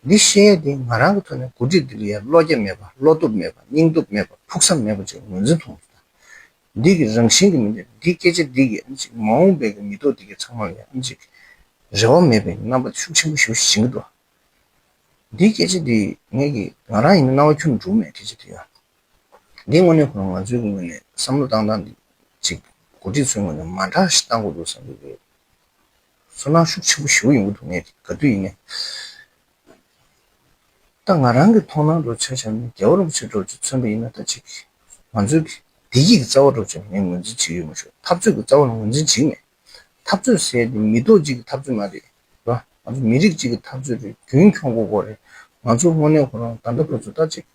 འདི་བཤད་ཡས་དེ་ང་རང་གི་ཐོག་ནས་འགོ་ཁྲིད་འདི་ལ་ཡང་བློ་རྒྱ་མེད་པ། བློ་སྟོབས་མེད་པ། སྙིང་སྟོབས་མེད་པ། ཕུགས་བསམ་མེད་པ་ཅིག་ངོས་འཛིན་མཐོང་འདུག་འདི་གི་རང་བཞིན་གྱི་མི་འདི་འདི་སྐད་ཆ་འདི་གིས་ཨ་ནི་ཅིག་མ་འོངས་པའི་གི་མི་ཐོག་འདི་གི་ཚང་མ་ལ་ཡང་ཨ་ནི་ཅིག་རེ་བ་མེད་པའི་རྣམ་པ་ཤུགས་ཆེན་པོ་ཞེ་པོ་ཞིག་འབྱིན་གྱི་འདུག་འདིའི་སྐད་ཆ་འདི་ངས་ཀྱི་ང་རང་ཡིན་ན་རྣ་བ་ཁྱོན་འགྲོ་མེད་སྐད་ཆ་དེ་ཡང་། འདི་དངོས་གནས་ཁོ་རང་ང་ཚོའི་གི་ངོས་ནས་བསམ་བློ་བཏང་སྟངས་འདི་ཅིག་འགོ་ཁྲིད་ཚོའི་ངོས་ནས་མ་འདྲ་ཞིག་བཏང་དགོས་འདུག་བསམ་གྱི་ཡོད། ཚོར་སྣང་ཤུགས་ཆེན་པོ་ཞེ་པོ་ཡོང་གི་འདུག་ངས་ག་དུས་ཡིན་ནའི། ད་ང་རང་གི་མཐོང་སྣང་འདྲ་ཆ་བཞག་ན་རྒྱལ་བ་རིན་པོ་ཆེ་འདྲ་ཅིག་མཚོན་པ་ཡིན་ན་ད་ཅིག་ང་ཚོའི་གི་བདེ་སྐྱིད་ཀྱི་རྩ་བ་འདྲ་ཅིག་ངས་ངོས་འཛིན་བྱེད་ཀྱི་ཡོད་མ་ཞུ། འཐབ་རྩོད་ཀྱི་རྩ་བ་ལ་ངོས་འཛིན་བྱེད་ཀྱི་མེད། འཐབ་རྩོད་ཟེར་དེ་མི་ཐོག་གཅིག་གི་འཐབ་རྩོད་མ་རེད། ར། ང་ཚོ་མི་རིགས་གཅིག་གི་འཐབ་རྩོད་རེད། རྒྱུན་འཁྱོངས་དགོས་སྐོར་རེད། ང་ཚོ་དངོས་གནས་ཁོ་རང་ད་ལྟ་བར་དུ་ད་ཅིག་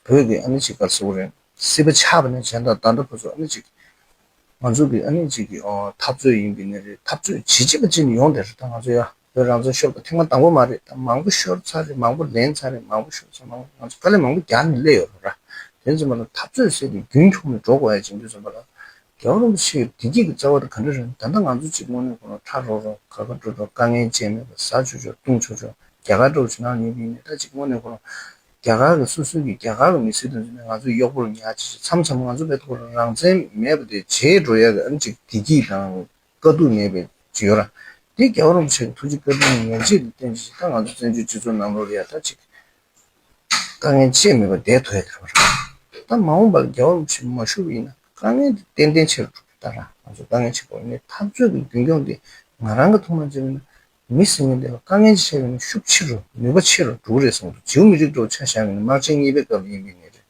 བོད་ཀྱི་ཨ་ནི་ཅིག་ག་རེ་ཟེར་དགོས་རེད། སྲིད་པ་ཆགས་པ་ནས་བྱས་ད་ད་ལྟ་བར་དུ་ཨ་ནི་ཅིག་ང་ཚོ་གི་ཨ་ནི་ཅིག་གི་ཨོ་འཐབ་རྩོད་ཡིན་པའི་ནི་རེད། འཐབ་རྩོད་བྱེད་བྱེད་པ་ཅིག་ནི་ཡོང་བསྡད་རེད། ད་ང་ཚོ་ཡ་བོད་རང་བཙན་ཤོར་བ་ཐེངས་མ་དང་པོ་མ་རེད། ད་མང་པོ་ཤོར་ཚར་རེད། མང་པོ་ལེན་ཚར་རེད། མང་པོ་ཤོར་ཚར། མང་པོ་ང་ཚོ་དཀའ་ལས་མང་པོ་རྒྱག་ནས་སླེབས་ཡོད་རེད། ར། དེ་ཚོ་མ་ལ་འཐབ་རྩོད་ཟེར་ཏེ་རྒྱུན་འཁྱོངས་ནས་འགྲོ་དགོས་ཡ་ཅིག་འདུག་བསམ་པ་ལ། རྒྱལ་བ་རིན་པོ་ཆེའི་བདེ་སྐྱིད་ཀྱི་རྩ་བ་དེ་ག་འདྲ་རེད། ད་ལྟ་ང་ཚོ་གཅིག་དངོས་གནས་ཁོ་རང་ཁྲ་རོག་རོག་ག་ག་འགྲོ་འགྲོ་དཀའ་ངལ་ཅན་མེད་པ་ཟ་ཆོག་ཆོག་བཏུང་ཆོག་ཆོག་རྒྱ་གར་འགྲོ་ཆོག་ནང་ཉིན་ཉིན་ནས་ད་གཅིག་དངོས་གནས་ཁོ་རང་རྒྱ་གར་གྱི་སོ་སོའི་གི་རྒྱ་གར་གྱི་མི་སེར་དེ་ཚོ་ནས་ང་ཚོའི་གཡོག་པོ་ལ་ཉར་ཆེ་ཆེ་མཚམས་མཚམས་ང་ཚོ་བོད་ཐོག་ལ་རང་བཙན་མེད་པ་དེ་བརྗེད་འགྲོ་ཡ་གི་ཨ་ནི་གཅིག་བདེ་སྐྱིད་དང་དཀའ་སྡུག་མེད་པའི་ཅིག་ཡོད་ར། དེ་རྒྱལ་བ་རིན་པོ་ཆེ་གི་ཐུགས་རྗེ་བཀའ་དྲིན་ཡན་ཆད་ལ་བརྟེན་ཆེ་ཆེ་ད་ང་ཚོ་བཙན་བྱོལ་སྤྱི་ཚོགས་ནང་ལོགས་ལ་ཡ་ད་གཅིག་དཀའ་ངལ་ཅི་ཡང་མེད་པར་བསྡད་ཐུབ་ཡ་དེ་རེད་པ། ད་མ་འོངས་པར་རྒྱལ་བ་རིན་པོ་ཆེ་མ་བཞུགས་པ་ཡིན་ན་དཀའ་ངལ་དེ་ཏན་ཏན་ཆེ་རུ་འགྲོ་གི། ད་ར་ང་ཚོ་དཀའ་ངལ་ཆེ་པོ་ཡིན་ནའི་འཐབ་རྩོད་ཀྱི་རྒྱུན་སྐྱོང་དེ་ང་རང་གི་ཐོག་མ་བྱས་པ་ཡིན་ན། མི་ཟེར་མཁན་དེ་ལ་དཀའ་ངལ་ཅིག་ཆེ་བ་ཡིན་ན་ཤུགས་ཆེ་རུ་ནུས་པ་ཆེ་རུ་འགྲོ་གི་རེད་བསམ་འདུག་བྱིའུ་མི་རིགས་འདྲ་བོ་ཆ་བཞག་པ་ཡིན་ན་དམག་ཆེན་གཉིས་པའི་སྐབས་ལ་ཡིན་པ་ཡིན་ནའི་རེད།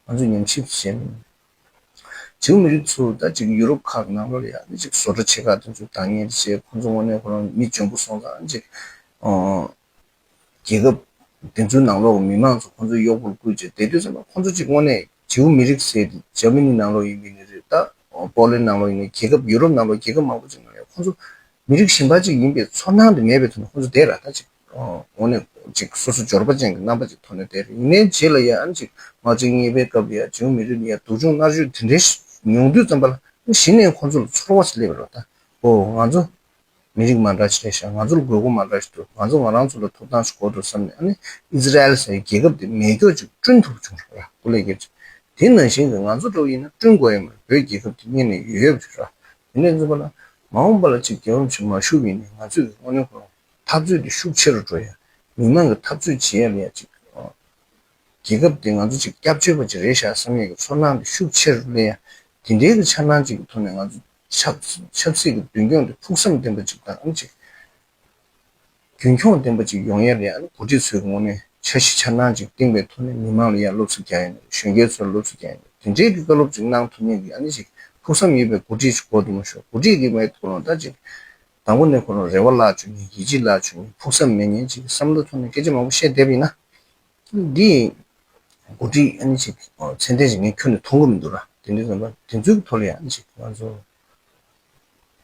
ང་ཚོ་ཉམས་ཞིབ་བྱས་པ་ཡིན་ན། བྱིའུ་མི་རིགས་ཚོ་ད་ཅིག་ཡུ་རོབ་ཁག་ནང་ལོགས་ལ་ཡ་ནི་ཅིག་བཟོ་གྲྭ་ཆེ་ཁག་དེ་ཚོ་བདག་གཉེར་བྱས། ཁོ་ཚོ་དངོས་གནས་ཁོ་རང་མི་འཇོན་པོ་སོང་ཙང་ཅིག་ཨོ། རྒྱལ་ཁབ་དེ་ཚོའི་ནང་ལོགས་མི་མང་ཚོ་ཁོ་ཚོའི་གཡོག་པོར་བསྐོས་བྱས་བསྡད་དུས་ཙམ་པ་ཁོ་ཚོ་ཅིག་དངོས་གནས་བྱིའུ་མི་རིགས་ཟེར་དེ་འཇར་མ་ནི་ནང་ལོགས་ཡིན་པ་ཡིན་ནའི་རེད། ད་པོ་ལན་ནང་ལོགས་ཡིན་ནའི་རྒྱལ་ཁབ་ཡུ་རོབ་ནང་ལོགས་རྒྱལ་ཁབ་མང་པོ་ཅིག་ནང་ལ་ཡ་ཁོ་ཚོ་མི་རིགས་གཞན་པ་ཅིག་ཡིན་པའི་ཚོར་སྣང་དེ་མེད་པའི་ཐོག་ནས་ཁོ་ཚོ་བསྡད་ར། ད་ཅིག་ཨོ། དངོས་གནས་ཅིག་སོ་སོ་འབྱོར་པ་ཅན་གྱི་རྣམ་པ་ཅིག་ཐོག་ནས་བསྡད་རེད། ཡིན་ནའི་རྗེས་ལ་ཡ་ཨ་ནི་ཅིག་དམག་ཆེན་གཉིས་པའི་སྐབས་ལ་ཡ་བྱིའུ་མི་རིགས་ལ་ཡ་སྡུག་སྦྱོང་མནར་གཅོད་དེ་འདྲའི་མྱོང་དུས་ཙམ་པ་ལ་གཞི་ནས་ཁོ་ཚོ་ལ་ཚོར་བ་ཞིག་སླེབས་པ་རེད། ད་ཨོ་ང་ཚོ་མི་རིགས་མ་འདྲ་ཞིག་རེད་ཤག་ང་ཚོ་ལ་དགོས་མཁོ་མ་འདྲ་ཞིག་འདུག་ང་ཚོ་ང་རང་ཚོ་ལ་ཐོབ་ཐང་ཞིག་དགོས་འདུག་བསམ་ནས། ཨ་ནི་ཨི་ཛི་རལ་ཟེར་བའི་རྒྱལ་ཁབ་དེ་མེད་སྐྱོ་ཅིག་བསྐྲུན་ཐུབ་བྱུང་ར། སྐུ་ལས་བསྐྱར་ཅིག་དེ་ནང་བཞིན་གྱི་ང་ཚོ་འདྲ་བོ་ཡིན་ན་བསྐྲུན་དགོས་ཡོད་མ་རེད། བོད་རྒྱལ་ཁབ་དེ་སྔོན་ནས་ཡོད་ཡོད་པ་རེད་ར། དེ་ནས་ཚོ་པ་ལ་མ་འོངས་པ་ལ་ཅིག་རྒྱལ་བ་རིན་པོ་ཆེ་མ་བཞུགས་པ་ཡིན་ན་ང་ཚོས་དངོས་གནས་ཁོ་རང་འཐབ་རྩོད་དེ་ཤུགས་ཆེ་རུ་འགྲོ་ཡ། མི་མང་གི་འཐབ་རྩོད་བྱེད་ཡ་ལ་ཡ་ཅིག་རྒྱལ་ཁབ་དེ་ང་ཚོ་ཅིག་སྐྱབས་བཅོལ་བ་ཅིག་རེད་ཤག་བསམ་ཡས་ཀྱི་ཚོར་སྣང་དེ་ཤུགས་ཆེ་རུ་སླེབས་ཡ། དེ་འདྲའི་གི་འཆར་སྣང་ཅིག་གི་ཐོག་ནས་ང་ཚོ་ཆབ་ཆབ་སྲིད་ཀྱི་མདུན་སྐྱོང་དེ་ཕུགས་བསམ་ལྡན་པ་ཅིག་དང་ཨ་ནི་ཅིག་རྒྱུན་འཁྱོངས་ལྡན་པ་ཅིག་ཡོང་ཡ་ལ་ཡ་ཨ་ནི་འགོ་ཁྲིད་ཚོའི་ངོས་ནས་འཆར་གཞི་འཆར་སྣང་ཅིག་བཏིང་པའི་ཐོག་ནས་མི་མང་ལ་ཡ་སློབ་གསོ་རྒྱག་ཡ་ནི་གཞོན་སྐྱེས་ཚོར་སློབ་གསོ་རྒྱག་ཡ་ནི་དེ་འདྲའི་གི་བཀའ་སློབ་ཅིག་གནང་ཐུབ་མཁན་གྱི་ཨ་ནི་ཅིག་ཕུགས་བསམ་ཡོད་པའི་འགོ་ཁྲིད་ཅིག་དགོས་འདུག་མ་ཤོག་འགོ་ཁྲིད་ཀྱི་མེད་ཐོག་ལ་ད་ཅིག་དང་པོ་ནས་ཁོ་རང་རེ་བ་བརླག་བཅུག་མཁན་ཡིད་ཆེས་བརླག་བཅུག་མཁན་ཕུགས་བསམ་མེད་མཁན་ཅིག་བསམ་བློ་ཐོག་ནས་སྐད་ཆ་མང་པོ་བཤད་བསྡད་པ་ཡིན་ན། འདི་འགོ་ཁྲིད་ཨ་ནི་ཅིག་ཚད་ལྡན་ཞིག་ངས་ཁྱོན་ནས་མཐོང་གི་མི་འདུག་ར། དེ་འདྲའི་ཙམ་པ་དེ་ཚོའི་གི་ཐོག་ལ་ཡང་ཨ་ནི་ཅིག་ང་ཚོ་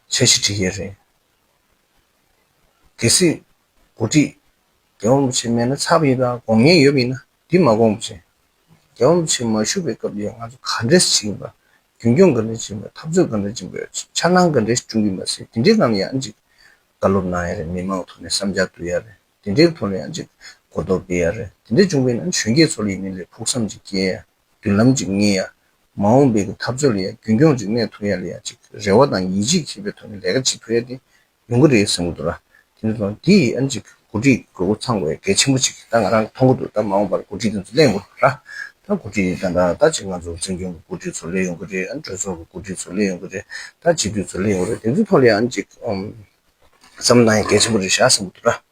འཆར་གཞི་སྒྲིག་ཡས་རེད། གལ་སྲིད་འགོ་ཁྲིད་རྒྱལ་བ་རིན་པོ་ཆེ་མེད་ན་ཚར་བ་ཡིན་པ་དགོངས་མཁན་ཡོད་པ་ཡིན་ན་འདི་མ་དགོངས་པ་བྱས། རྒྱལ་བ་རིན་པོ་ཆེ་མ་བཞུགས་པའི་སྐབས་ལ་ཡང་ང་ཚོ་ག་འདྲས་ཞིག་ཡིན་པ། རྒྱུན་སྐྱོང་ག་འདྲས་ཞིག་ཡིན་པ། འཐབ་རྩོད་ག་འདྲས་ཞིག་ཡིན་པ། འཆར་སྣང་ག་འདྲས་ཞིག་བསྐྲུན་གྱི་ཡིན་པ་ཟེར་དེ་འདྲའི་སྒང་ལ་ཡང་ཅིག་བཀའ་སློབ་གནང་ཡ་རེད། མི་མང་ཐོག་ནས་བསམ་འཆར་བསྡུ་ཡ་རེད། དེ་འདྲའི་ཐོག་ལ་ཡང་ཅིག་གོ་རྟོགས་སྤེལ་ཡ་རེད། དེ་འདྲས་བྱུང་བ་ཡིན་ན་གཞོན་སྐྱེས་ཚོ་ལ་ཡིན་ནའི་ལས་ཕུགས་བསམ་ཅིག་སྐྱེ་ཡ། མདུན་ལམ་ཅིག་རྙེད་ཡ། མ་འོངས་པའི་གི་འཐབ་རྩོད་ལ་ཡ་རྒྱུན་སྐྱོང་ཅིག་གནས་ཐུབ་ཡ་ལ་ཡ་ཅིག་རེ་བ་དང་ཡིད་ཆེས་བྱེད་པའི་ཐོག་ནས་ལས་ཀ་བྱེད་ཐུབ་ཡ་དེ་ཡོང་གི་རེད་བསམ་གྱི་འདུག་ར། དེ་འདྲ་དང་དེ་ཡིས་ཨ་ནི་ཅིག་འགོ་ཁྲིད་དགོས་མཁོ་ཚང་དགོས་ཡ་གལ་ཆེན་པོ་ཅིག་ད་ང་རང་མཐོང་གི་འདུག་ད་མ་འོངས་པར་འགོ་ཁྲིད་དེ་ཚོ་སླེབས་ཡོང་གི་རེད་ར། ད་འགོ་ཁྲིད་ད་ད་ད་ཅིག་ང་ཚོ་བཙན་སྐྱོང་གི་འགོ་ཁྲིད་ཚོ་སླེབས་ཡོང་གི་རེད། ཨ་ནི་གྲོས་ཚོགས་ཀྱི་འགོ་ཁྲིད་ཚོ་སླེབས་ཡོང་གི་རེད། ད་སྤྱི་འཐུས་ཚོ་སླེབས་ཡོང་གི་རེད། དེ་ཚོའི་ཐོག་ལ་ཡ་ཨ་ནི་ཅིག་ཨམ། བསམ་གནང་ཡ་གལ་ཆེན་པོ་རེད་ཤག་བསམ་གྱི་འདུག་ར།